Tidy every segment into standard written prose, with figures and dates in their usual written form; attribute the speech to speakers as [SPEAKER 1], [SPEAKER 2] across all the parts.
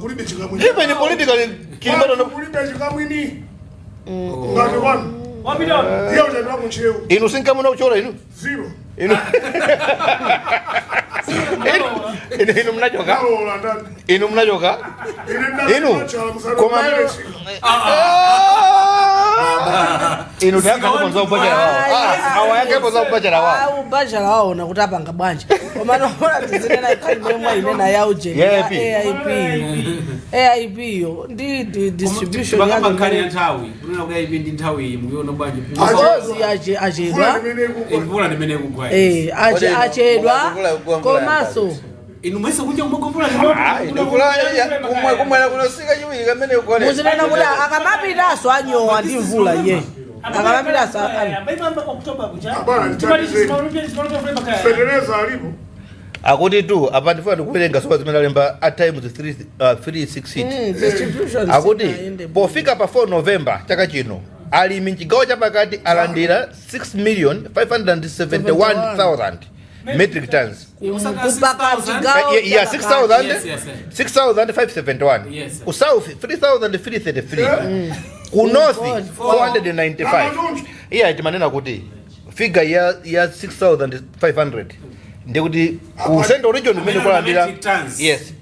[SPEAKER 1] Kulibe chikamwini.
[SPEAKER 2] Even politically Chilima
[SPEAKER 1] Kwathu kulibe chikamwini ngati kwanu.
[SPEAKER 3] Wapita.
[SPEAKER 1] Iye uchandira kuntcheu.
[SPEAKER 2] Inu sinkamuna kuchola inu.
[SPEAKER 1] Zero.
[SPEAKER 2] Inu mnachoka.
[SPEAKER 1] Nalola ndani?
[SPEAKER 2] Inu mnachoka.
[SPEAKER 1] Ine.
[SPEAKER 2] Inu, inu tayankhanipo za ubachela wawo. Awayankhepo za ubachela wawo.
[SPEAKER 4] Ubachela waona kuti apanga bwanji, koma noona tizinena ikhali momwe inena ya ujeni ya
[SPEAKER 2] AIP.
[SPEAKER 4] AIP, AIP yo ndi distribution
[SPEAKER 5] Pakamba
[SPEAKER 4] yake.
[SPEAKER 5] nkhani ya nthawi, kunena kuti AIP ndi nthawi iyi, mukuiona bwanji?
[SPEAKER 4] Because achedwa.
[SPEAKER 1] Mvula imene ikugwa.
[SPEAKER 5] Mvula ndimene ikugwa.
[SPEAKER 4] Eh, achedwa.
[SPEAKER 6] Mvula ikugwa, mvula.
[SPEAKER 4] Komanso
[SPEAKER 5] Inu mwese kunja kumagwa mvula?
[SPEAKER 6] Kumwe kumwera kunosika chiwiri kamene kukole.
[SPEAKER 4] Muzinena kuti akamapitaso anyowa ndi mvula ye, akamapitaso.
[SPEAKER 1] Abana, fetereza alipo.
[SPEAKER 2] Akuti tu apa ndifuna ndikuwerenga sopa zimene alemba at Times 3, 360.
[SPEAKER 4] Distribution
[SPEAKER 2] Akuti
[SPEAKER 4] sinayende bwino.
[SPEAKER 2] pofika pa 4 November chaka chino, alimi mchigawo chapakati alandira 6 million 571,000 metric tons.
[SPEAKER 4] Kupaka chigawo
[SPEAKER 2] Yeah,
[SPEAKER 4] chapakati.
[SPEAKER 2] 6,000.
[SPEAKER 5] Yes.
[SPEAKER 2] 6,571. Ku south 3,333, ku north 495. Iya, timanena kuti figure ya 6,500 ndikuti ku Central Region kumene kulandira
[SPEAKER 5] Metric tons.
[SPEAKER 2] Yes.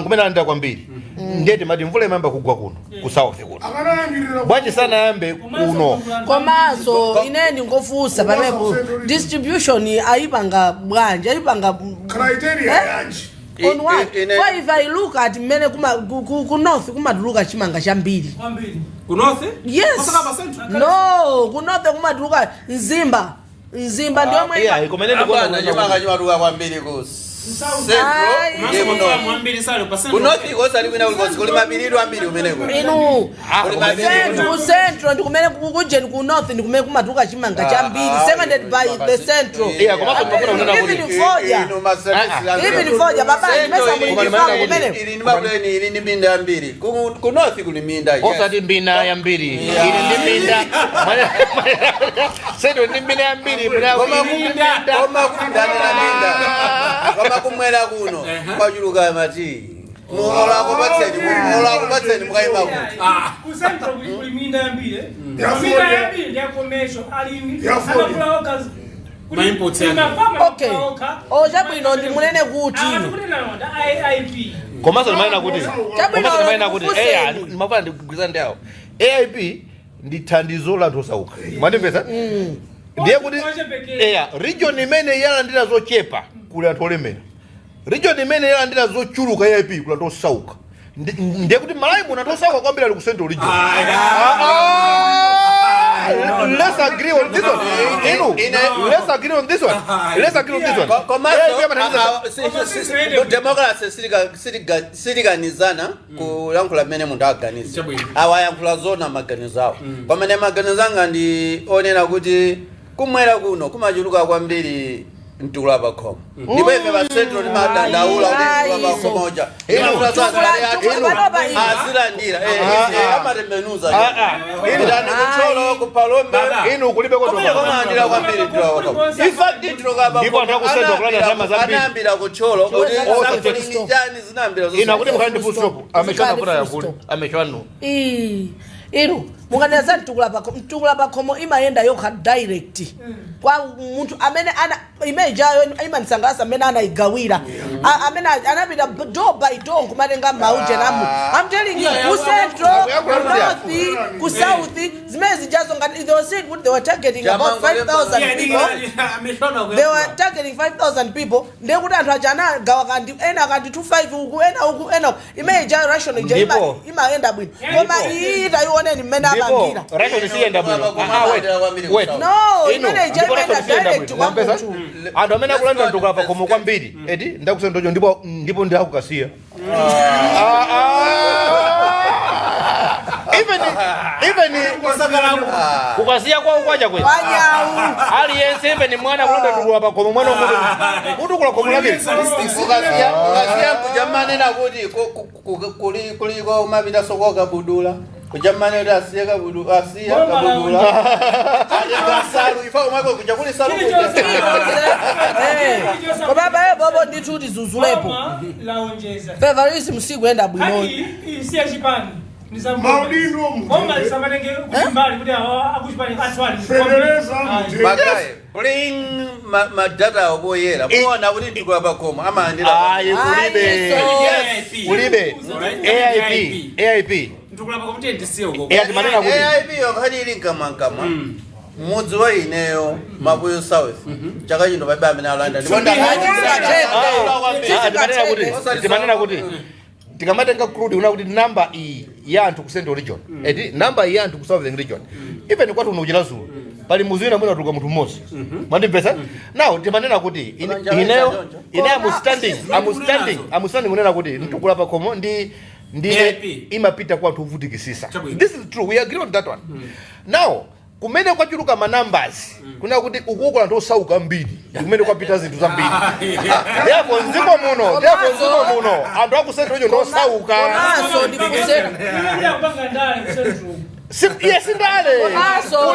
[SPEAKER 2] Kumene alandira kwambiri. Ndiye timati mvula imayamba kugwa kuno ku south kuno.
[SPEAKER 1] Akanayambirira.
[SPEAKER 2] Bwanji sanayambe kuno?
[SPEAKER 4] Komanso ine ndingofunsa pamenepo, distribution ayipanga bwanji? Ayipanga
[SPEAKER 1] Criteria
[SPEAKER 4] Eh?
[SPEAKER 1] yanji?
[SPEAKER 4] On what? For if I look at mmene ku north kumatuluka chimanga chambiri.
[SPEAKER 3] Kwambiri.
[SPEAKER 5] Ku north?
[SPEAKER 4] Yes.
[SPEAKER 5] Osaka pa Central?
[SPEAKER 4] No, ku north kumatuluka nzimba, nzimba ndiomwe.
[SPEAKER 2] Iya, kumene ndikuona
[SPEAKER 6] Abana, chimanga chimatuluka kwambiri ku Central
[SPEAKER 4] Ayi.
[SPEAKER 6] ndi ku north.
[SPEAKER 5] Mwambiri sali pa
[SPEAKER 6] Ku
[SPEAKER 5] Central.
[SPEAKER 6] north kosali kwina kulikonse, kuli mapiritu ambiri kumeneko.
[SPEAKER 4] Inu,
[SPEAKER 6] Kuli mapiri.
[SPEAKER 4] ku central ndikumene kujeni, ku north ndikumene kumatuluka chimanga chambiri, seconded by the Central.
[SPEAKER 2] Iya, komanso ndikufuna kunena kuti
[SPEAKER 4] Even fodya.
[SPEAKER 6] Inu maservice.
[SPEAKER 4] Even fodya, baba,
[SPEAKER 6] Central
[SPEAKER 4] ndimesa
[SPEAKER 2] mulindi
[SPEAKER 4] kumene.
[SPEAKER 6] Ili ndi mapuleni, ili ndi minda yambiri. Ku north kuli minda, yes.
[SPEAKER 2] Osati mbina yambiri, ili ndi minda. Central ndi mbina yambiri.
[SPEAKER 6] Koma
[SPEAKER 2] Ili ndi minda.
[SPEAKER 6] Koma ndanena minda, koma kumwera kuno kwachuluka mati. Muolakupatseni, muolakupatseni, mukayima kuti.
[SPEAKER 3] Ku Central kuli minda yambiri.
[SPEAKER 1] Ya
[SPEAKER 3] Minda
[SPEAKER 1] fodya.
[SPEAKER 3] yambiri ndi ya commercial alimi.
[SPEAKER 1] Ya fodya.
[SPEAKER 3] Amakula okha.
[SPEAKER 5] Ma imports yake.
[SPEAKER 4] Okay, ochabwino ndimunene kuti
[SPEAKER 3] Akutinalonda AIP.
[SPEAKER 2] Komanso ndimanena kuti
[SPEAKER 4] Chabwino,
[SPEAKER 2] komanso ndimanena kuti
[SPEAKER 4] ndikufunseni.
[SPEAKER 2] eya, ndimafuna ndigwirizane ndi awo. AIP ndi thandizo la anthu osauka, mwandimvetsa? Ndiye kuti
[SPEAKER 3] Ochepekera.
[SPEAKER 2] eya, region imene yalandira zochepa kuli anthu olemera, region imene yalandira zochuluka AIP kuli anthu osauka. Ndiye kuti Malawi muno anthu osauka kwambiri ali ku Central Region. Ah, let's agree on this one. Inu, let's agree on this one. Let's agree on this one.
[SPEAKER 6] Komanso
[SPEAKER 2] AIP amathandiza.
[SPEAKER 6] Ku democracy sitikanizana kuyankhula mmene munthu aganiza.
[SPEAKER 5] Chabwino.
[SPEAKER 6] Awayankhula zona maganizo awo, pamene maganizo anga ndi onena kuti kumwera kuno kumachuluka kwambiri mtukula pakhomo, ndipo ife pa Central timadandaula kuti mtukula pakhomo uja
[SPEAKER 4] Mtukula panopa inu.
[SPEAKER 6] azilandira amatembenuza.
[SPEAKER 2] Ah, ah.
[SPEAKER 6] Pitani kuThyolo, kuPhalombe.
[SPEAKER 5] Baba.
[SPEAKER 2] Inu, kulibe
[SPEAKER 6] kumene
[SPEAKER 2] kotoka.
[SPEAKER 6] kumalandira kwambiri mtukula pakhomo. In fact, mtukula
[SPEAKER 2] Ndipo anthu aku Central kulanda ndalama zambiri.
[SPEAKER 6] anayambira kuThyolo kuti
[SPEAKER 4] Full stop.
[SPEAKER 6] chani zinayambira.
[SPEAKER 2] Inu, akuti mukhale ndi full stop. Ameshwana funa
[SPEAKER 4] Full
[SPEAKER 2] yakuli
[SPEAKER 4] stop.
[SPEAKER 2] ameshwanu.
[SPEAKER 4] Ii, inu mukanena za mtukula pakhomo, mtukula pakhomo imayenda yokha direct kwa munthu amene ana imene jayo imandisangalatsa amene anayigawira. Amene anapita door by door nkumatenga maujenamu. I'm telling you, ku Central, ku north, ku south, zimene zijazo ngati they were saying kuti they were targeting about 5000 people, they were targeting 5000 people. Ndiye kuti anthu aja anagawa kandi ena kandi 25 uku, ena uku, ena uku. Imene ija ration ija
[SPEAKER 2] Ndipo.
[SPEAKER 4] imayenda bwino, koma iyi tayioneni mmene
[SPEAKER 2] Ndipo
[SPEAKER 4] apangira.
[SPEAKER 2] ration siyenda bwino. Aha, wait, wait.
[SPEAKER 4] No,
[SPEAKER 2] Inu,
[SPEAKER 4] imene ija
[SPEAKER 2] ndipo
[SPEAKER 4] imayenda
[SPEAKER 2] ration siyenda
[SPEAKER 4] direct
[SPEAKER 2] bwino.
[SPEAKER 4] kwa
[SPEAKER 2] Mwamvesa?
[SPEAKER 4] munthu.
[SPEAKER 2] Anthu amene akulanda mtukula pakhomo kwambiri eti ndakusendocho, ndipo ndi akukasiya. Ah, ah. Even kukasiya kwawo kwacha kwezi.
[SPEAKER 4] Wanyawu.
[SPEAKER 2] Aliyense, even mwana kulanda mtukula pakhomo, mwana umuti utukula khomo lake.
[SPEAKER 6] Ukasiya kuja manena kuti kuliko umapita sokoka budula. Kuchamane kuti asiye kabudu, asiya
[SPEAKER 3] Boma la
[SPEAKER 6] kabudula. Atenga salu, ifa umweko kuja kuli salu kuja.
[SPEAKER 4] Koma paye bobo ndithu tizuzulepo.
[SPEAKER 3] Boma laonjeza.
[SPEAKER 4] Favorism sikuyenda bwinoni.
[SPEAKER 3] Haki isiye chipani.
[SPEAKER 1] Maudindo
[SPEAKER 3] Boma
[SPEAKER 1] mutende.
[SPEAKER 3] lisamatenge kuti mbali kuti awa akuchipani atwali.
[SPEAKER 1] Federeza mutende.
[SPEAKER 6] Magayi, bring ma data oboyera. Muona kuti ndikula pakhomo amalandira.
[SPEAKER 2] Ayi, kulibe.
[SPEAKER 4] Ayi,
[SPEAKER 2] Kulibe. AIP, AIP.
[SPEAKER 5] Mtukula pakhomo tiye ndisiye uko.
[SPEAKER 2] Eh, atimanena kuti
[SPEAKER 6] AIP yokhali ili nkamwankamwa. Mudzi wa ineyo Mabuyo South. Chaka chino paibe amene alanda. Ndipo
[SPEAKER 2] Ah, timanena kuti timanena kuti tikamatenga crude una kuti namba iyi ya anthu ku Central Region, eti namba iyi ya anthu ku Southern Region, even kwathu kuno kuchira Zulu pali muzi wina mwina watuluka munthu mmodzi. Mwandimvetsa? Now timanena kuti ineyo ine I'm standing kunena kuti mtukula pakhomo ndi
[SPEAKER 5] AIP.
[SPEAKER 2] imapita kwa anthu ovutikisisa.
[SPEAKER 5] Chabwino.
[SPEAKER 2] This is true, we agree on that one. Now kumene kwachuluka ma numbers kuna kuti ukukola anthu osauka mbiri, ndi kumene kwapita zinthu zambiri. Therefore mdziko muno anthu aku Central Region ndi osauka.
[SPEAKER 4] Komanso ndikusera.
[SPEAKER 3] Kupanga ndale ku Central.
[SPEAKER 2] Iye sindale.
[SPEAKER 4] Komanso-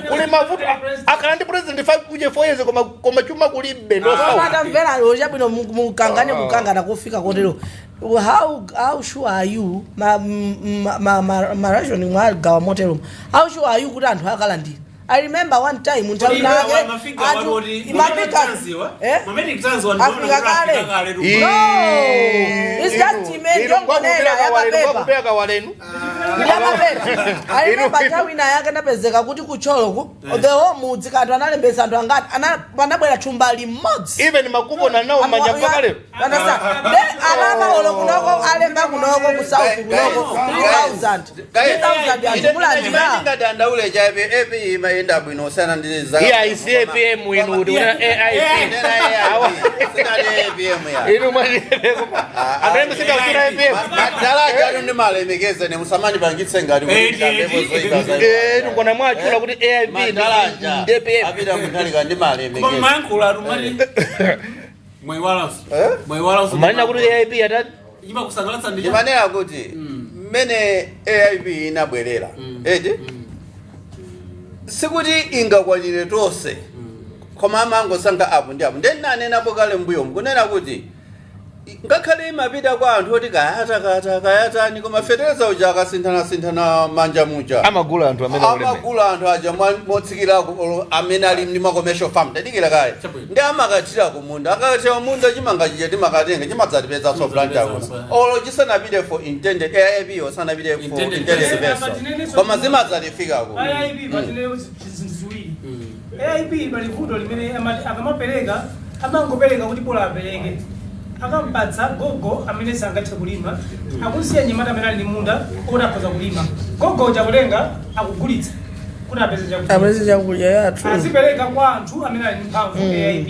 [SPEAKER 2] Kuli mavuto. Akhala ndi president 5 kuje 4 years, koma chuma kulibe,
[SPEAKER 4] Koma
[SPEAKER 2] ndosauka.
[SPEAKER 4] tamvera chabwino, mukangane kukangana kofika kotero, how sure are you ma ration mwagawa motero, how sure are you kuti anthu akalandira? I remember one time nthawi nake anthu imapika, eh? Afika kale. No, it's just imene ndongonena yamapepa.
[SPEAKER 2] Kupeka kawalenu.
[SPEAKER 4] Yamapepa. I remember nthawi ina yake ndapezeka kuti kucholoku the whole mudzi kanthu analembesa anthu angati, panabwera thumba limodzi.
[SPEAKER 2] Even makupona nawo manja mpaka lero.
[SPEAKER 4] Anamaolo kunoko alemba kunoko ku South kunoko 3000 3000 anthu mulandira.
[SPEAKER 6] Ndingadandaule chabe, AP imayenda bwino osiyana ndi za
[SPEAKER 2] Iya, isi APM inu kuti una AIP.
[SPEAKER 6] APM ya.
[SPEAKER 2] Inu mwani amene sika APM.
[SPEAKER 6] Madala atu ndimalemekeza ne musamandipangitse ngati kuti ndikambepo zoyipa za
[SPEAKER 2] Eh, ngona mwachula kuti AIP
[SPEAKER 6] Madalaja
[SPEAKER 2] ndi APM.
[SPEAKER 6] apita muthalika ndimalemekeza.
[SPEAKER 5] Mayankhula tumati mwayiwalanso mwayiwalanso.
[SPEAKER 2] Manena kuti AIP atati
[SPEAKER 5] Imakusangalatsa ndi
[SPEAKER 6] Ndimanena kuti mmene AIP inabwerera, eti sikuti ingakwanire tonse, koma amangosankha apo ndi apo. Ndenanenapo kale mbuyo kunena kuti ngakhale imapita kwa anthu oti kayatakata kayatani, koma fetereza uja akasinthanasintha manja muja
[SPEAKER 2] amagula anthu amene akulemera.
[SPEAKER 6] Amagula anthu aja motsikirako olo amene ali ndi ma commercial farm. Tadikira kaye.
[SPEAKER 5] Chabwino.
[SPEAKER 6] Ndi amakathira kumunda, akathira munda chimanga chija timakatenga chimadzatipeza Blantyre kuno olo chisanapite for intended AIP osanapite for
[SPEAKER 5] Intended
[SPEAKER 6] intended
[SPEAKER 3] person.
[SPEAKER 6] vessel, koma zimadzatifikako.
[SPEAKER 3] AIP patine zinthu ziwiri. AIP pali vuto limene akamapereka amangopereka kuti bola apereke, akampatsa gogo amene sangathe kulima, akusiya nyamata amene ali ndi munda okuti akhoza kulima. Gogo uja kutenga akugulitsa kuti apeze chakudya.
[SPEAKER 4] Apeze chakudya yathu.
[SPEAKER 3] Azipereka kwa anthu amene ali ndi mphamvu AIP.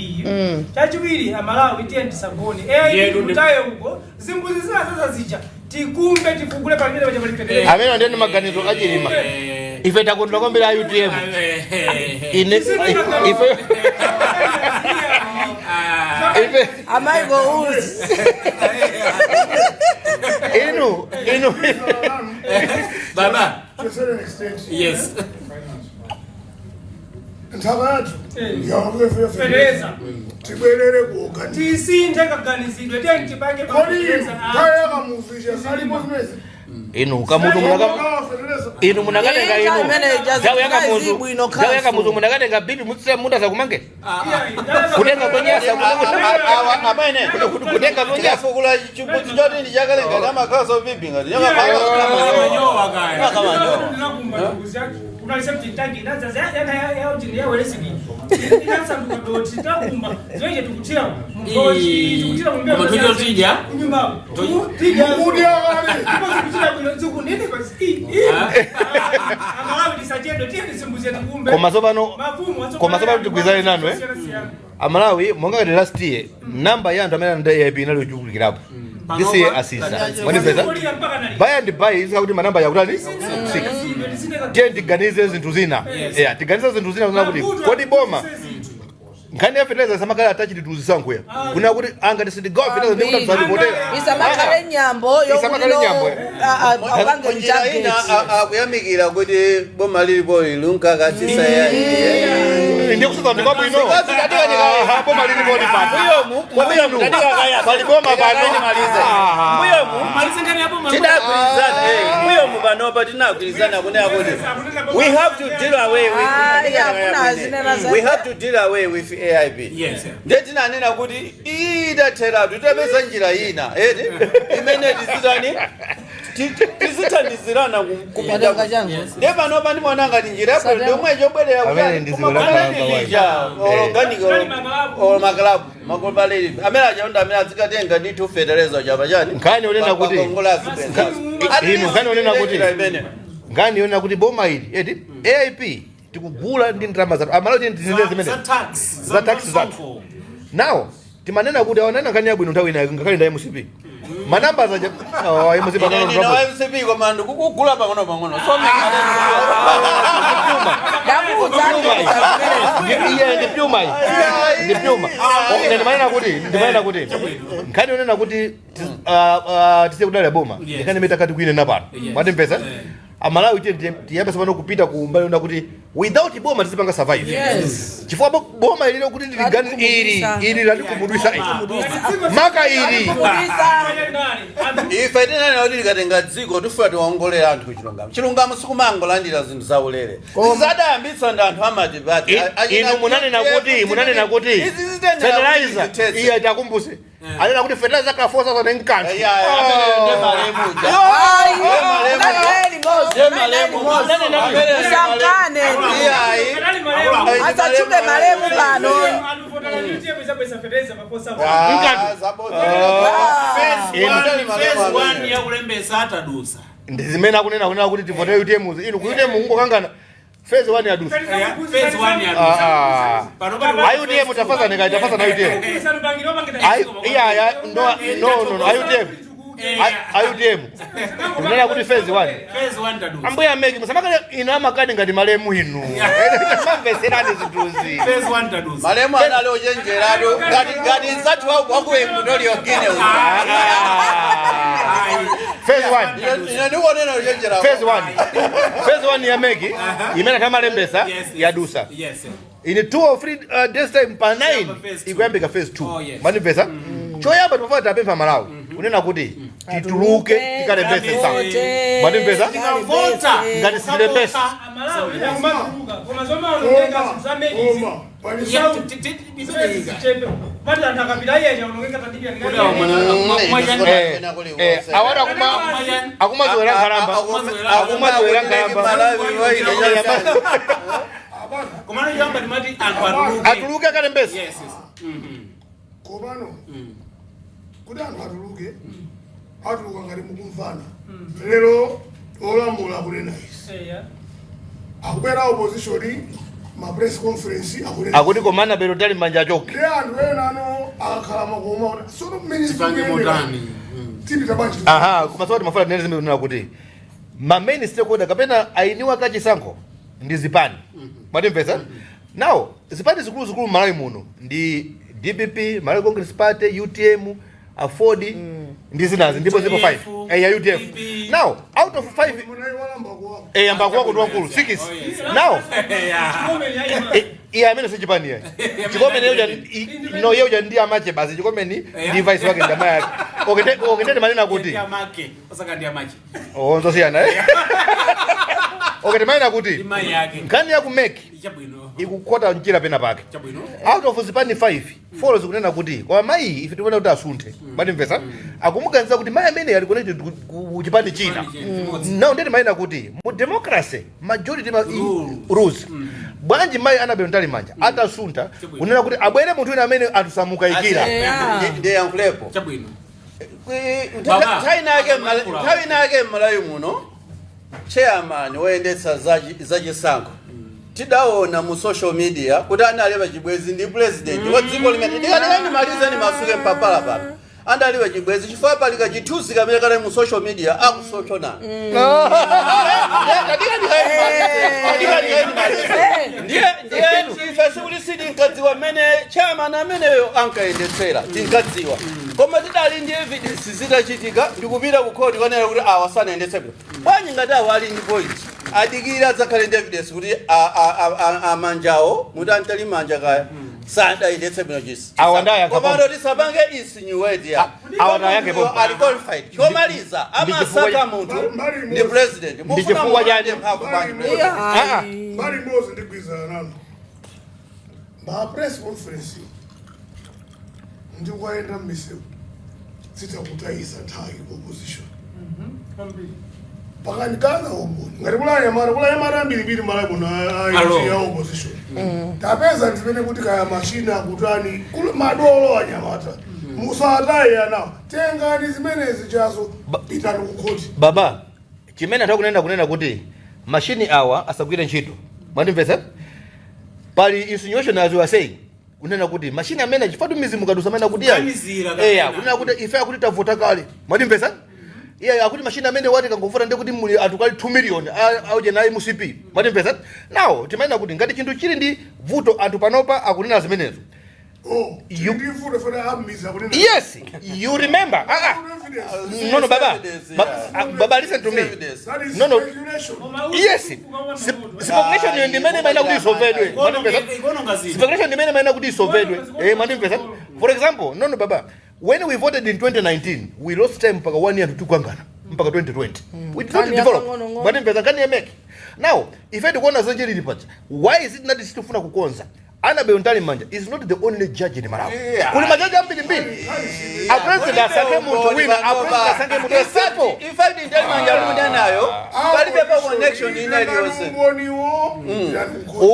[SPEAKER 3] Chachiwiri, Amalawi tiye tisagone. AIP
[SPEAKER 5] Yedu
[SPEAKER 3] kutaye uko zimbuzi zinazaza zija, tikumbe tifungule pamene paja pali fetereza.
[SPEAKER 2] Amene ndiye maganizo achilima. Ife takondwa kwambiri a UTM. Ine ife
[SPEAKER 4] Amaiko uzi.
[SPEAKER 2] inu
[SPEAKER 5] Baba.
[SPEAKER 1] To a certain extent.
[SPEAKER 5] Yes.
[SPEAKER 1] Nthaka yathu yakulefe.
[SPEAKER 3] Fetereza.
[SPEAKER 1] Tibwerere ku organic.
[SPEAKER 3] Tisinthe kaganizidwe, tiye tipange
[SPEAKER 1] Kodi
[SPEAKER 3] fetereza.
[SPEAKER 1] nthawi yakamuvisha salipo zimezi?
[SPEAKER 2] Inu kamutu munaka inu munakatenga inu
[SPEAKER 4] Imene
[SPEAKER 2] nthawi yakamuzu
[SPEAKER 4] bwino.
[SPEAKER 2] Nthawi yakamuzu munakatenga bibi mutse munda zakumange kutenga konyasa.
[SPEAKER 6] Amene
[SPEAKER 2] Kutenga zonyasa.
[SPEAKER 6] tikafukula chimbudzi choti ndi chakalenga amakhaso bibi ngati
[SPEAKER 5] Manyowa kaya.
[SPEAKER 3] Ndinakumba unali septic tank inadzaza yaweresiki inasanduka doti, takumba zoije tikuthira mgochi, tikuthira
[SPEAKER 5] Koma tocho tidya?
[SPEAKER 3] kunyumba tidya.
[SPEAKER 1] Kudya kale.
[SPEAKER 3] Ndipo zikuchita bwino zikunene basi. Amalawi tisachedwe, tiye tisimbuze tikumbe.
[SPEAKER 2] Koma tsopano
[SPEAKER 3] Mafumu
[SPEAKER 2] koma tsopano tigwizane nanu, eh? Amalawi, monga ngati last year namba ya anthu amene ananda AIP inali yochulukirapo, this year asisa. Mwanipeza? By and by izika kuti manamba yakutani kusika. Tiye tiganize zinthu zina. Yeah, tiganize zinthu zina zina kuti kodi boma Nkhani ya fertilizer samakhala attached to zisankho ya. Kuna kuti angati sindigawa fertilizer ndikuti msandivotera.
[SPEAKER 4] Isamakhale nyambo.
[SPEAKER 2] Isamakhale nyambo, eh.
[SPEAKER 4] Apange
[SPEAKER 6] Munjira ina
[SPEAKER 4] target.
[SPEAKER 6] akuyamikira kuti boma lilipo lilunkakatsisa.
[SPEAKER 2] Ndiye kusasa ndi kwabwino. Aha, boma lilipoli pano.
[SPEAKER 6] Mbuyomu.
[SPEAKER 2] Pali boma pano. Aha.
[SPEAKER 5] Malize nkhani yapo mama.
[SPEAKER 6] Tinagwirizana, mbuyomu panopa tinagwirizana kunena kuti we have to deal away with
[SPEAKER 4] Ah, yeah, hakuna zinena za-
[SPEAKER 6] we have to deal away with AIP.
[SPEAKER 5] Yes.
[SPEAKER 6] Ndiye tinanena kuti idatheratu, tipeza njira ina eti imene tizitani, tizithandizirana kupita.
[SPEAKER 4] Watenga changu.
[SPEAKER 6] Ndiye panopa ndimaona ngati njira yabwino ndomwe chobwerera.
[SPEAKER 2] Amene ndi dziko la Kalamba wayi.
[SPEAKER 6] Organic or makalabu makobaleli amene achaonda amene azikatenga ndithu fetereza chapa chani.
[SPEAKER 2] Nkhani yonena kuti- Inu, nkhani yonena kuti- Nkhani yonena kuti boma ili eti AIP tikugula ndi ndalama zathu amalo tizinde zimene
[SPEAKER 5] Za tax.
[SPEAKER 2] Za tax zathu. Now timanena kuti awanena nkhani yabwino nthawi inayo ngakhale nda MCP manamba zaja, oh, MCP
[SPEAKER 6] Ine ndine wa MCP koma ndikukugula pang'ono pang'ono, so
[SPEAKER 4] Ndakuudza.
[SPEAKER 2] Iye ndi pyuma, iyi ndi pyuma. Okay, ndimanena kuti nkhani yonena kuti tisiye kudalira boma, nkhani imene takati kuinena pano. Mwatimvesa? Amalawi, tiye tiyambe pano kupita ku mbali yonena kuti without boma tizipanga survive.
[SPEAKER 4] Yes.
[SPEAKER 2] Chifukwa boma ililo kuti tiligani ili
[SPEAKER 4] Latikhumudwisa.
[SPEAKER 2] ili latikhumudwisa ili maka ili.
[SPEAKER 4] Kumudisa.
[SPEAKER 6] Ife tinanena kuti tikatenga dziko tifuna tiwaongolera anthu chilungamo. Chilungamo sikumangolandira zinthu zaulere. Zadayambitsa ndi anthu amatipati.
[SPEAKER 2] Inu munanena kuti fertilizer, iye takumbuse, anena kuti fertilizer ka 4000 nkanthu.
[SPEAKER 4] Ayi, unanaye limodzi, unanaye limodzi. Usankane. Asachuke malemu pano.
[SPEAKER 5] Phase one yakulembesa atadusa.
[SPEAKER 2] Ndi zimene akunena, kunena kuti tivotere UTM. Inu ku UTM kungokangana, phase 1 yadusa.
[SPEAKER 5] Phase one yadusa.
[SPEAKER 2] Ah.
[SPEAKER 5] Pano pali
[SPEAKER 2] Ayi, UTM tafazana kaita tafazana UTM. Ayi, iya ya, no, no, no, no, ayi UTM. Ayi UTM. Kunena kuti phase 1.
[SPEAKER 5] Phase one tadusa.
[SPEAKER 2] Ambuya meki musamakale inu amakadi ngati malemu inu. Mamveserani zinthuzi.
[SPEAKER 5] Phase one tadusa.
[SPEAKER 6] Malemu anali ochenjeratu ngati nzathu waku Equatorial Guinea.
[SPEAKER 2] Phase 1.
[SPEAKER 6] Ine ndikuonena ochenjera.
[SPEAKER 2] Phase 1. Phase 1 ya meki imene tamalembesa yadusa. In 2 or 3 days time, pa 9
[SPEAKER 5] Phase two.
[SPEAKER 2] ikuyambika phase 2.
[SPEAKER 5] Oh, yes.
[SPEAKER 2] Manimvesa? Choyamba timafuna tapempha Malawi kunena kuti tituluke tikalembese sa. Manimvesa?
[SPEAKER 5] Tikavota.
[SPEAKER 2] Ngati sitilembesa.
[SPEAKER 1] Koma pali
[SPEAKER 2] Awati akumaziwera nkhalamba, akumaziwera nkhalamba.
[SPEAKER 5] Komano yamba timati anthu atuluke.
[SPEAKER 2] Atuluke akalembese.
[SPEAKER 5] Yes.
[SPEAKER 1] Komano kuti anthu atuluke, atuluka ngati mukumvana. Lero olamula akunena izi, akubwera opposition, ma press conference akunena
[SPEAKER 2] Akuti komana bero tali manja achoke.
[SPEAKER 1] Ndi anthu ena ano akakhala makoma sono mmene
[SPEAKER 5] Tipange motani?
[SPEAKER 1] Tipita bwanji?
[SPEAKER 2] Aha, kumasowa timafuna tinene zimene kunena kuti ma main stakeholder kapena ainiwa kachisankho ndi zipani. Mwatimvesa? Now zipani zikuluzikulu m'Malawi muno ndi DPP, Malawi Congress Party, UTM, AFORD ndi zinazi, ndipo zipo 5 ya UDF.
[SPEAKER 5] DP.
[SPEAKER 2] Now out of 5
[SPEAKER 1] Munaiwala mbakuwako.
[SPEAKER 2] Yambakuwako ndi wankulu 6 now. Iye amene sichipani iye chikomeni yeuja no yeuja ndi amache basi chikomeni ndi vice wake ndama yake. Okay, okay, ndete manena kuti
[SPEAKER 5] Ndi amake, osaka ndi amache.
[SPEAKER 2] Oh, nzosiyana, eh? Okay, timanena kuti
[SPEAKER 5] Ndi mayi yake.
[SPEAKER 2] nkhani ya ku MEC
[SPEAKER 5] Chabwino.
[SPEAKER 2] ikukhota mchira pena pake.
[SPEAKER 5] Chabwino.
[SPEAKER 2] Out of zipani 5, 4 zikunena kuti koma mayi ife tikuona kuti asunthe. Matimvesa? Akumuganiza kuti mayi amene ali connected ku chipani china. Now ndeti mayina kuti mu democracy majority rules. Bwanji mayi Annabel Mtalimanja atasuntha kunena kuti abwere munthu wina amene anthu samukayikira?
[SPEAKER 6] Ndiyankhulepo.
[SPEAKER 5] Chabwino. Baba.
[SPEAKER 6] Nthawi inake m'Malawi muno chairman woyendetsa zachisankho tidaona mu social media kuti anali pachibwezi ndi president wa dziko limene ndikatikandimalize ndimasuke mpapala pano andali pachibwezi chifukwa pali kachithunzi kamene kali mu social media akusochonana. Ndiye ndiye ife sikuti sitinkadziwa mmene Chairman ameneyo ankayendetsera, tinkadziwa, koma tidali ndi evidence. Zitachitika ndikupita ku court kanena kuti awa sanayendetse bwino. Bwanji ngati awa ali ndi point, adikira adzakhale ndi evidence kuti amanjawo muti antali manja kaya sadayendetse bwino chisi.
[SPEAKER 2] Awa ndayankha.
[SPEAKER 6] Komando tisapange insinuate ya
[SPEAKER 2] Awa ndayankhe pompo.
[SPEAKER 6] Ali qualified. Chomaliza,
[SPEAKER 2] Ndi chifukwa
[SPEAKER 6] amasaka munthu ndi president.
[SPEAKER 2] Ndi chifukwa chani?
[SPEAKER 6] Mphamvu bwanji?
[SPEAKER 2] Ah, ah.
[SPEAKER 1] Mbali imodzi ndigwizana nanu. Ma press conference ndikuyenda m'misewu zitakutayisa nthawi opposition pakanikana umboni ngati kulayamara kulayamara ambirimbiri malamuno
[SPEAKER 5] Alo.
[SPEAKER 1] ya opposition tapeza ndimene kuti kaya machina akutani kuli madolo anyamata musataye anawo, tengani zimenezi chazo, pitani kukhoti.
[SPEAKER 2] Baba, chimene anthu akunena, kunena kuti mashini awa asagwire ntchito, mwandimvetsa? Pali insinuation, as you are saying, kunena kuti mashini amene chifukwa mizimu mukadusa amene akuti yayi
[SPEAKER 5] Kuganizira
[SPEAKER 2] eya
[SPEAKER 5] kapena.
[SPEAKER 2] Kunena kuti ife akuti tavota kale, mwandimvetsa? Iye akuti mashini amene wati kangovota ndi kuti muli anthu kali 2 million auje nayi mu CP, mwandimvetsa? Now timanena kuti ngati chinthu chili ndi vuto, anthu panopa akunena zimenezo.
[SPEAKER 1] Oh, ndivuto fana amiza kunena.
[SPEAKER 2] Yes, you remember, ah, ah. No, baba.
[SPEAKER 6] Evidence, yeah.
[SPEAKER 2] Baba, listen to me.
[SPEAKER 6] Evidence.
[SPEAKER 1] That is
[SPEAKER 2] No.
[SPEAKER 1] speculation.
[SPEAKER 2] Yes, speculation iyo ndimene imaena kuti isolvedwe, mwandimvetsa?
[SPEAKER 5] Ikuononga zinthu.
[SPEAKER 2] Speculation ndimene imaena kuti isolvedwe, mwandimvetsa? For example, no, baba, when we voted in 2019, we lost time mpaka one year tukangana mpaka 2020. We did not
[SPEAKER 4] Nkhani
[SPEAKER 2] develop.
[SPEAKER 4] yakang'ono-ng'ono.
[SPEAKER 2] Mwandimvetsa? Nkhani ya MEC now ife tikuona zonje lili paja. Why is it not sitifuna kukonza? Annabel Mtalimanja is not the only judge in Malawi. Kuli majaji ambirimbiri. A president asankhe munthu wina, a president asankhe munthu, simple.
[SPEAKER 6] In fact, Mtalimanja nayo palibe pa connection ina iliyonse.
[SPEAKER 1] Umboniwo.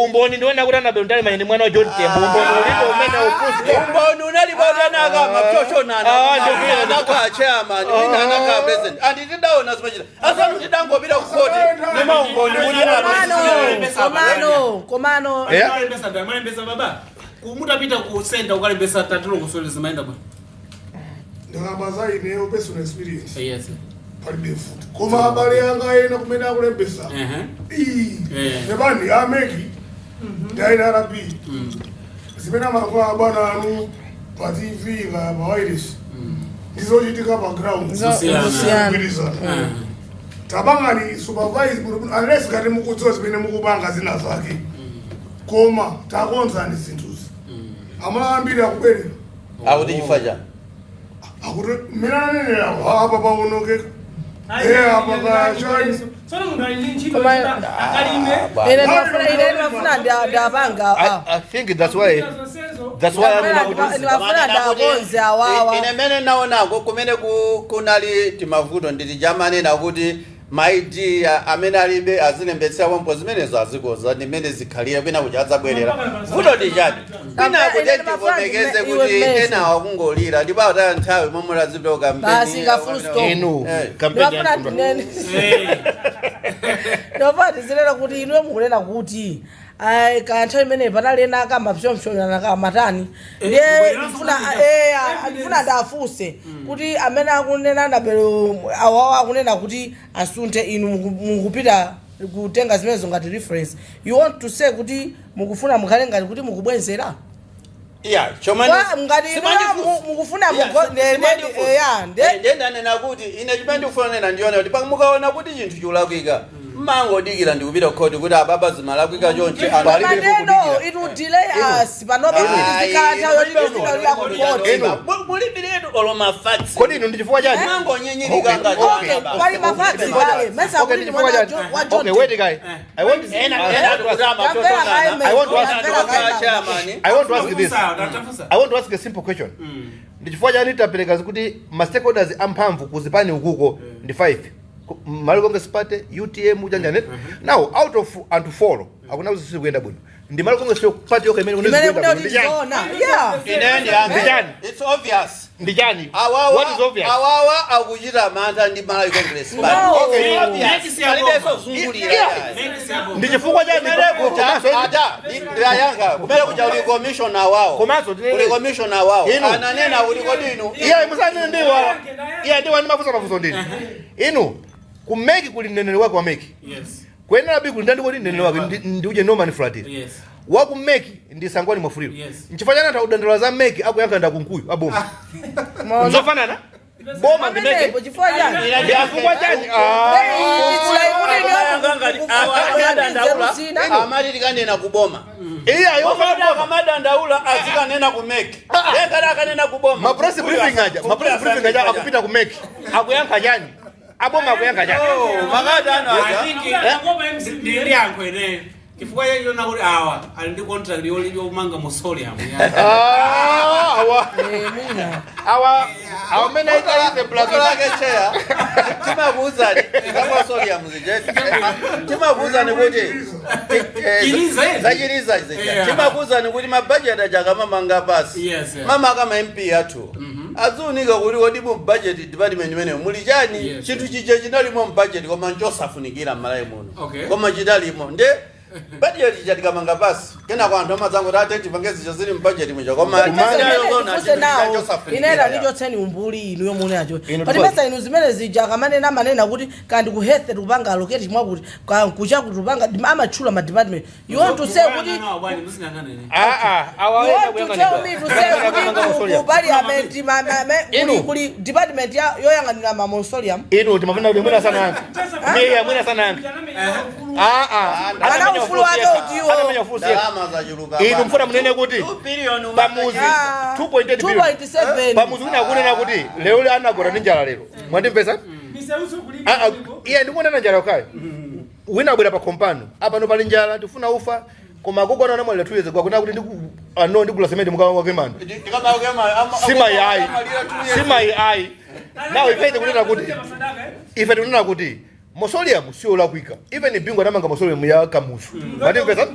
[SPEAKER 2] Umboni ndiwona kuti Annabel Mtalimanja ndi mwana wa John Tembo. Umboni ulipo umene ufusto.
[SPEAKER 6] Umboni unalipotanaka mapchochonana.
[SPEAKER 2] Ah, ndikuona.
[SPEAKER 6] Anaka chairman wina, anaka president, andi tidaona zimachita asanu, tidangopita ku court ndi maumboni kuti
[SPEAKER 4] Komano, komano, komano.
[SPEAKER 2] Yeah.
[SPEAKER 5] Malembesa ndani? Malembesa baba, mutapita ku center ukalembesa, tatilongosole zimayenda bwa.
[SPEAKER 1] Ndakamba za ineyo personal experience,
[SPEAKER 5] Yes.
[SPEAKER 1] palibe vuto, koma abale anga ena kumene akulembesa, ebani a MEC ndi a NRB, zimene amalankhula abwana anu pa TV nga pa wireless ndizochitika pa ground
[SPEAKER 5] Kusiyana.
[SPEAKER 4] Kusiyana.
[SPEAKER 1] kugwirizana. Tapangani supervise bwinobwino, unless ngati mukudziwa zimene mukupanga zina zake, koma takonzani zinthuzi. Amala ambiri akubwerera.
[SPEAKER 6] Akuti chifukwa chani?
[SPEAKER 1] Akuti mmene ananenerawo apa paonongeka, apa kachani.
[SPEAKER 3] Tsono munthu ali ndi ntchito akalime.
[SPEAKER 4] Ine ndimafuna ndapanga.
[SPEAKER 2] I think that's why anena kuti
[SPEAKER 4] Ndimafuna ndakonze awawa.
[SPEAKER 6] Ine mene naonako kumene kunali timavuto nditi chamanena kuti ma ID amene alibe azilembetsera pompo, zimenezo azikoza ndimene zikhalira kwina kuti adzabwerera. Vuto ndi chani? Kwina kuti tivomekeze kuti ena akungolira ndipo ataya nthawi momwe azipita.
[SPEAKER 4] Basi, ka full stop.
[SPEAKER 2] Inu kampeni
[SPEAKER 4] Ndimafuna
[SPEAKER 2] ya
[SPEAKER 4] ndinene, ndimafuna tizinena kuti inuyo mukunena kuti ayi, kaya nthawi imeneyi panali ena akamapsompsonana kamatani, ndiye ndifuna ndifuna ndafunse kuti amene akunena Annabel awawa akunena kuti asunthe, inu mukupita kutenga zimenezo ngati reference, you want to say kuti mukufuna mukhale ngati kuti mukubwenzera?
[SPEAKER 6] Iya, chomwe
[SPEAKER 4] Ngati inu mukufuna ya nde
[SPEAKER 6] ndendanena kuti ine chimene ndikufuna nena ndione kuti mukaona kuti chinthu chikulakwika, mmangodikira ndikupita kukhoti kuti ababa zimalakwika chonchi anthu.
[SPEAKER 2] Palibe
[SPEAKER 4] Maneno
[SPEAKER 2] kudikira.
[SPEAKER 4] it will delay us panopa kuti tizikhala nthawi yoti tizidalira ku court.
[SPEAKER 2] Inu.
[SPEAKER 6] Mulibiretu olo ma facts.
[SPEAKER 2] Kodi inu ndi chifukwa chani?
[SPEAKER 6] Mangonyinyirika ngati
[SPEAKER 4] Okay, pali ma facts kale mesa
[SPEAKER 2] Okay,
[SPEAKER 4] kuti
[SPEAKER 2] ndi
[SPEAKER 4] ndi
[SPEAKER 2] chifukwa
[SPEAKER 4] mwana
[SPEAKER 2] chani?
[SPEAKER 4] wa John.
[SPEAKER 2] Okay, wait guy, I want I want to ask I want to ask this. I want to ask a simple question. Ndi chifukwa chani tapereka kuti ma stakeholders amphamvu kuzipani ukuko ndi 5? Malawi Congress Party, UTM, chanjane. Now out of anthu 4 akuna kuti sikuyenda bwino. Ndi Malawi Congress Party yokha imene
[SPEAKER 4] imene
[SPEAKER 2] kuyenda
[SPEAKER 4] kuti
[SPEAKER 2] bwino. Ndi chani?
[SPEAKER 4] tizoona, yeah.
[SPEAKER 6] Ine ndiyankhe.
[SPEAKER 2] Ndi chani?
[SPEAKER 6] It's obvious.
[SPEAKER 2] Ndi chani?
[SPEAKER 6] Awawa
[SPEAKER 2] What is obvious?
[SPEAKER 6] awawa akuchita mantha ndi Malawi Congress
[SPEAKER 4] No.
[SPEAKER 6] Party.
[SPEAKER 2] Okay.
[SPEAKER 6] It's obvious. Palibenso zungulira.
[SPEAKER 2] Ndi chifukwa chani?
[SPEAKER 6] Kumene kuja ada ndayankha, kumene kuja uli commissioner wawo.
[SPEAKER 2] Komanso
[SPEAKER 6] Uli commissioner wawo.
[SPEAKER 2] Inu.
[SPEAKER 6] Ananena kuti kodi inu
[SPEAKER 2] Iye musanene ndiwa. Iye ndiwa ndimafunsa mafunso ndini. Inu ku MEC kuli mneneri wake wa MEC.
[SPEAKER 5] Yes.
[SPEAKER 2] Ku NRB kuli ndani kodi mneneri wake? Ndi uje Norman Flatiri.
[SPEAKER 5] Yes.
[SPEAKER 2] Waku MEC ndi Sangwani Mwafuliro.
[SPEAKER 5] Yes.
[SPEAKER 2] Nchifukwa chani anthu akudandaula za MEC, akuyankha nda Kunkuyu aboma? Nzofanana, boma ndi MEC.
[SPEAKER 4] Pamenepo chifukwa chani?
[SPEAKER 2] Ndi afukwa chani? Ah.
[SPEAKER 4] It's like kuti
[SPEAKER 6] Amadandaula.
[SPEAKER 4] zina.
[SPEAKER 6] Amati tikanena kuboma.
[SPEAKER 2] Iya, yofana
[SPEAKER 6] Omwe akamadandaula azikanena ku MEC. Ngati akanena kuboma,
[SPEAKER 2] ma press briefing aja, ma press briefing aja akupita ku MEC, akuyankha chani? Aboma akuyankha chani?
[SPEAKER 6] Oh, makati ano aja.
[SPEAKER 5] I think ndili yankho ineyo, chifukwa chachona kuti awa ali ndi contract yomanga mausoleum.
[SPEAKER 2] Ah, awa amene aita ize black.
[SPEAKER 6] Vuto lake, cheya, timakuuzani za mausoleum zije, timakuuzani kuti
[SPEAKER 5] Chiliza, eh?
[SPEAKER 6] Zachiliza zija. Timakuuzani kuti mabajeti aja akamamanga pasi, mama kama MP athu aziunika kuti kodi mu budget department imeneyo muli chani? Chinthu chija chinalimo mu budget koma nchosafunikira m'Malawi muno. Koma chidalimo nde budget ija tikamanga pasi, kenako anthu amadzangoti ate tipange zija zili mu budget muja, koma
[SPEAKER 4] Funse nawo, inera ndichotseni umbuli inu yomwe acho.
[SPEAKER 2] Inu.
[SPEAKER 4] Patipesa inu zimene zija akamanena, amanena kuti kandi ku health tikupanga allocate mwakuti, kuchakuti kupanga, amatchula ma department. You want to say kuti
[SPEAKER 2] Ah ah, awa
[SPEAKER 4] you want to tell me to say kuti ku parliament
[SPEAKER 2] Inu.
[SPEAKER 4] kuli department yoyang'anira ma mausoleum?
[SPEAKER 2] Inu, timafuna kuti mwina sana yankha. Iye mwina sana yankha. Ah ah.
[SPEAKER 4] Ana ufulu wake utiwo.
[SPEAKER 2] Anamenya ufulu siyekha.
[SPEAKER 6] Ndalama zachuluka.
[SPEAKER 2] Inu mfuna munene kuti
[SPEAKER 6] 2 billion.
[SPEAKER 2] Pamuzi
[SPEAKER 4] Ah.
[SPEAKER 2] 2.8 billion.
[SPEAKER 4] 2.7.
[SPEAKER 2] Pamuzi wina akunena kuti lero li anagona ndi njala lero. Mwandimvesa? Ah, ah, iye ndikuonana njala yokayo. Wina abwera pa kompano. Apa no pali njala, tifuna ufa. Koma agogo ana anamwalira 2 years ago, akunena kuti ndiku ano ndigula sementi mukawa wake mando. Sima yayi. Sima yayi. Now ife tikunena kuti mausoleum sio lakwika. Even Bingu anamanga mausoleum ya Kamuzu. Mwandimvesa?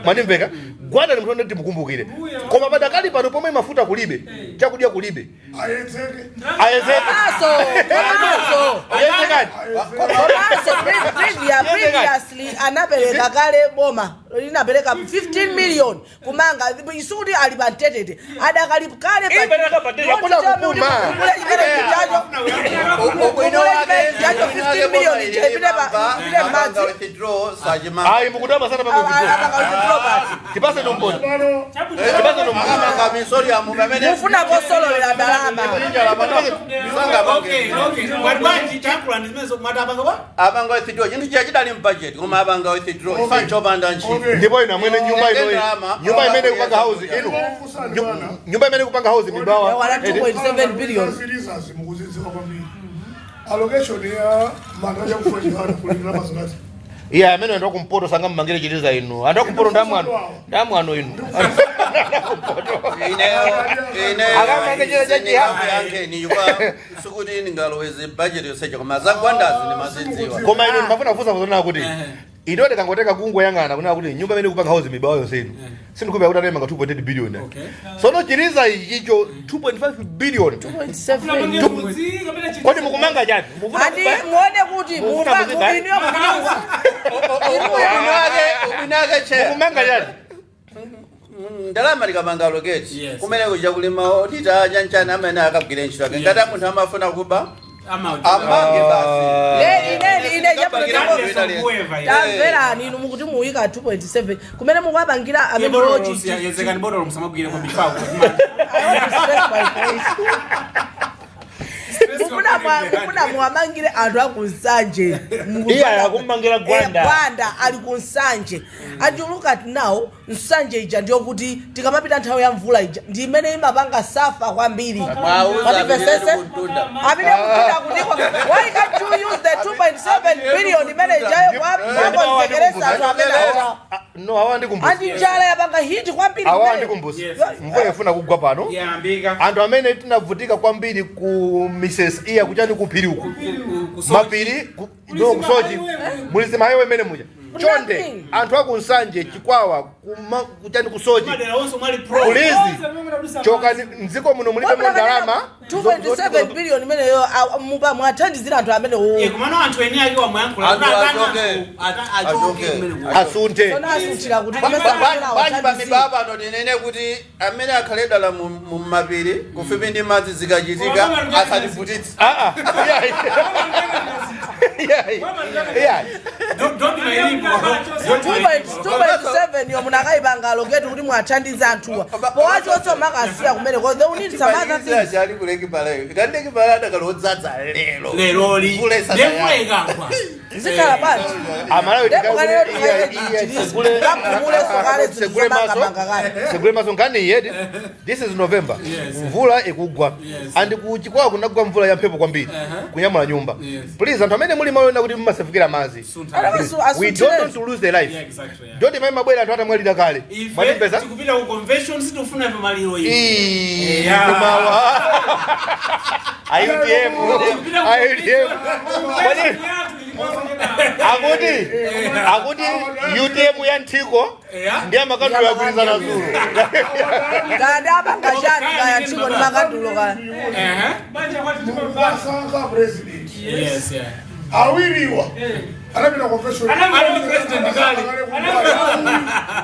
[SPEAKER 2] Mwandimveka? Gwanda ni munthu timukumbukire. Koma padakali pano pomwe mafuta kulibe, chakudya kulibe.
[SPEAKER 1] Ayetseke.
[SPEAKER 2] Ayezeke.
[SPEAKER 4] Komanso
[SPEAKER 2] Ayezekani.
[SPEAKER 4] komanso previously anapereka kale, boma linapereka 15 million kumanga, isukuti ali pa mtetete, adakali kale.
[SPEAKER 2] Ipereka pa tete, hakuna kupuma.
[SPEAKER 6] Ubwino wake
[SPEAKER 4] Chacho 15 million ipite madzi.
[SPEAKER 2] Ayi, mukudama sana pa. Tipase nomboni.
[SPEAKER 1] Pano.
[SPEAKER 2] Tipase nomboni.
[SPEAKER 6] Akamanga mausoleum pamene
[SPEAKER 4] Mufuna kosololera ndalama.
[SPEAKER 5] Okay, bwanji chakula ndi zimene zokumata apanga bwa.
[SPEAKER 6] Apanga withdraw chinthu chiya chidali mbudget, koma apanga withdraw ifa nchopanda ntchito.
[SPEAKER 1] Okay.
[SPEAKER 2] Ndipo inu amwene, nyumba ino,
[SPEAKER 6] Ndalama.
[SPEAKER 2] nyumba imene kupanga house inu,
[SPEAKER 1] Funsani bwana.
[SPEAKER 2] nyumba imene kupanga house mibawa.
[SPEAKER 4] Wala 2.7 billion.
[SPEAKER 1] Zilizazi mukuzidziwa kwambiri. Allocation ya manda Chakufwa Chihana kulindira mazingati?
[SPEAKER 2] Iye amene anthu akumpoto sangammangire chiliza inu. Anthu akumpoto ndamwano, ndamwano inu. Akamange chile cha Chihana.
[SPEAKER 6] Yankheni chifukwa sikuti ndingaloweze budget yonseja, koma zagwandazi ndimazidziwa.
[SPEAKER 2] Koma inu, ndimafuna kufunsa kuzonena kuti ino tikangoteka kungoyang'ana kunena kuti nyumba imene kupanga house mibawa yonse inu, sindikupea kuti atemanga 2.8 billion. Sono chiliza ichicho 2.5 billion.
[SPEAKER 4] 2.7.
[SPEAKER 2] Kodi mukumanga chani? Mufuna
[SPEAKER 4] Andi muone kuti
[SPEAKER 2] Mufuna kuziba?
[SPEAKER 4] inuyo
[SPEAKER 6] Ubwino wake, cheya,
[SPEAKER 2] Mukumanga chani?
[SPEAKER 6] Ndalama likamanga allocate, kumene kuja kulima auditor chanchani amene akagwire ntchito ake. Ngati munthu amafuna kuba, amange basi.
[SPEAKER 4] Le ine tamverani inu, mukuti muyika 2.7 kumene mukuwapangira amene.
[SPEAKER 5] Yezekani botolo, musamagwire kwa mifawo.
[SPEAKER 4] I want to stress my point. Mufuna muwamangire anthu akunsanje.
[SPEAKER 2] Iye akummangira Gwanda.
[SPEAKER 4] Gwanda ali ku Nsanje, and you look at now, Nsanje ija ndiyokuti tikamapita nthawi ya mvula ija ndi imene imapanga suffer kwambiri.
[SPEAKER 6] Mwauza.
[SPEAKER 4] Mwandimvesese?
[SPEAKER 6] Amene kuntunda.
[SPEAKER 4] Amene kuntunda kutiko, why can't you use the 2.7 billion imene ijayo kwakonzekeresa anthu amene aja?
[SPEAKER 2] Ah, no, awa ndikumbusa.
[SPEAKER 4] Andi njala yapanga hit kwambiri
[SPEAKER 2] Awa
[SPEAKER 4] kumene.
[SPEAKER 2] ndikumbusa, mvula ifuna kugwa pano.
[SPEAKER 5] Yambika.
[SPEAKER 2] Anthu amene tinavutika kwambiri ku Mrs iya kuchani, kuphiri uku, mapiri no, kusochi mulizima highway imene muja, chonde.
[SPEAKER 4] Nothing.
[SPEAKER 2] Anthu aku Nsanje, Chikwawa, kuchani, kusochi
[SPEAKER 5] Madera onse mwali pro.
[SPEAKER 2] Please, chokani mdziko muno, mulibe ndalama.
[SPEAKER 4] 2.7 billion imeneyo mupa mwathandizira anthu amene
[SPEAKER 5] Eh, kumano anthu eni ake wamayankhula
[SPEAKER 6] Anthu
[SPEAKER 5] kuti
[SPEAKER 6] achoke.
[SPEAKER 5] achoke
[SPEAKER 6] Achoke.
[SPEAKER 5] kumene kuja.
[SPEAKER 2] Asunthe.
[SPEAKER 4] Tsono asunthira kuti
[SPEAKER 6] Banji pamibaba pano tinene kuti amene akhale dala mu mapiri kufupi ndi madzi zikachitika asativutitse.
[SPEAKER 2] Ah, ah. Yeah. Yeah.
[SPEAKER 5] Don't ilipo.
[SPEAKER 4] 2.7 yo munakayipanga allocate kuti mwathandize anthuwa powachotsa makasiya kumene because they will need some other things.
[SPEAKER 6] Chali ku Lake Malawi. Ngati Lake Malawi adakalodzaza lero.
[SPEAKER 5] Leroli.
[SPEAKER 6] Mvula isasayamba.
[SPEAKER 5] Ndemvula ikagwa.
[SPEAKER 4] Zikhala bwanji?
[SPEAKER 2] Amalawi.
[SPEAKER 4] Ndipo
[SPEAKER 2] Segule maso, segule maso nkhani iyedi. This is November.
[SPEAKER 5] Yes.
[SPEAKER 2] Mvula ikugwa
[SPEAKER 5] Yes.
[SPEAKER 2] and kuchikwawa kunagwa mvula ya mphepo kwambiri kunyamula nyumba.
[SPEAKER 5] Yes.
[SPEAKER 2] Please, anthu amene muli malo ena kuti mumasefukira madzi,
[SPEAKER 5] Suntha.
[SPEAKER 2] we don't want to lose the life.
[SPEAKER 5] Yeah, exactly. Yeah.
[SPEAKER 2] Doti mayi mabwera anthu atamwalira kale.
[SPEAKER 5] Ife
[SPEAKER 2] Mwatimpeza?
[SPEAKER 5] tikupita ku convention, sitifuna ife maliro iyi.
[SPEAKER 2] Ii,
[SPEAKER 5] Yeah.
[SPEAKER 2] kumawa. IUTM. IUTM. Akuti UTM ya nthiko
[SPEAKER 5] Yeah.
[SPEAKER 2] ndi amakandulo yagwirizana zulu.
[SPEAKER 4] Kaya ndi apanga chani, kaya nthiko ndi makandulo kaya.
[SPEAKER 1] Mukasankha president
[SPEAKER 5] Yes, yeah.
[SPEAKER 1] awiriwa anapita convention.
[SPEAKER 5] Anali president kale.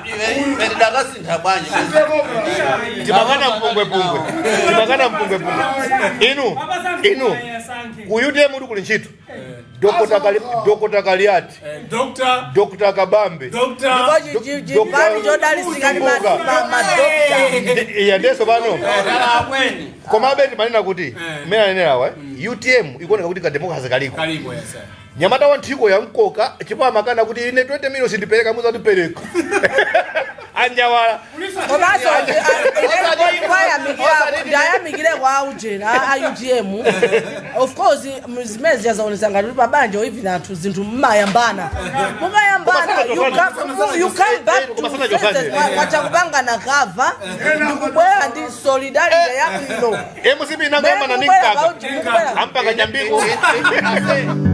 [SPEAKER 6] Ife tidakasintha bwanji?
[SPEAKER 2] Timakana mpungwepungwe, timakana mpungwepungwe. Inu ku UTM uli kuli ntchito Dr. Kaliati.
[SPEAKER 5] Doctor.
[SPEAKER 2] Dr. Kabambe.
[SPEAKER 5] Doctor.
[SPEAKER 4] Ndipo chipani chodalisika ndi madokta.
[SPEAKER 2] Iya, ndeso pano.
[SPEAKER 6] Akweni.
[SPEAKER 2] Komabe timanena kuti mmene anenerawa, UTM ikuoneka kuti kademocracy kaliko.
[SPEAKER 5] Kalipo, yes. Yeah.
[SPEAKER 2] Nyamata wa nthiko yamkoka chipo amakana kuti ine 20 million sindipereka, muza ndipereka anjawala.
[SPEAKER 4] Komanso ndayamikire kwa aujena a UTM. Of course zimene zichazaonesa ngati kuti pabanja or even anthu zinthu mmayambana, mukayambana you come back to senses, mwachakupangana cover ndikubwera ndi solidarity yabwino.
[SPEAKER 2] MCP inangamba na
[SPEAKER 4] Mukubwera
[SPEAKER 2] ninkaka
[SPEAKER 4] mukubwera
[SPEAKER 2] ampaka nyambiko.
[SPEAKER 6] Ase.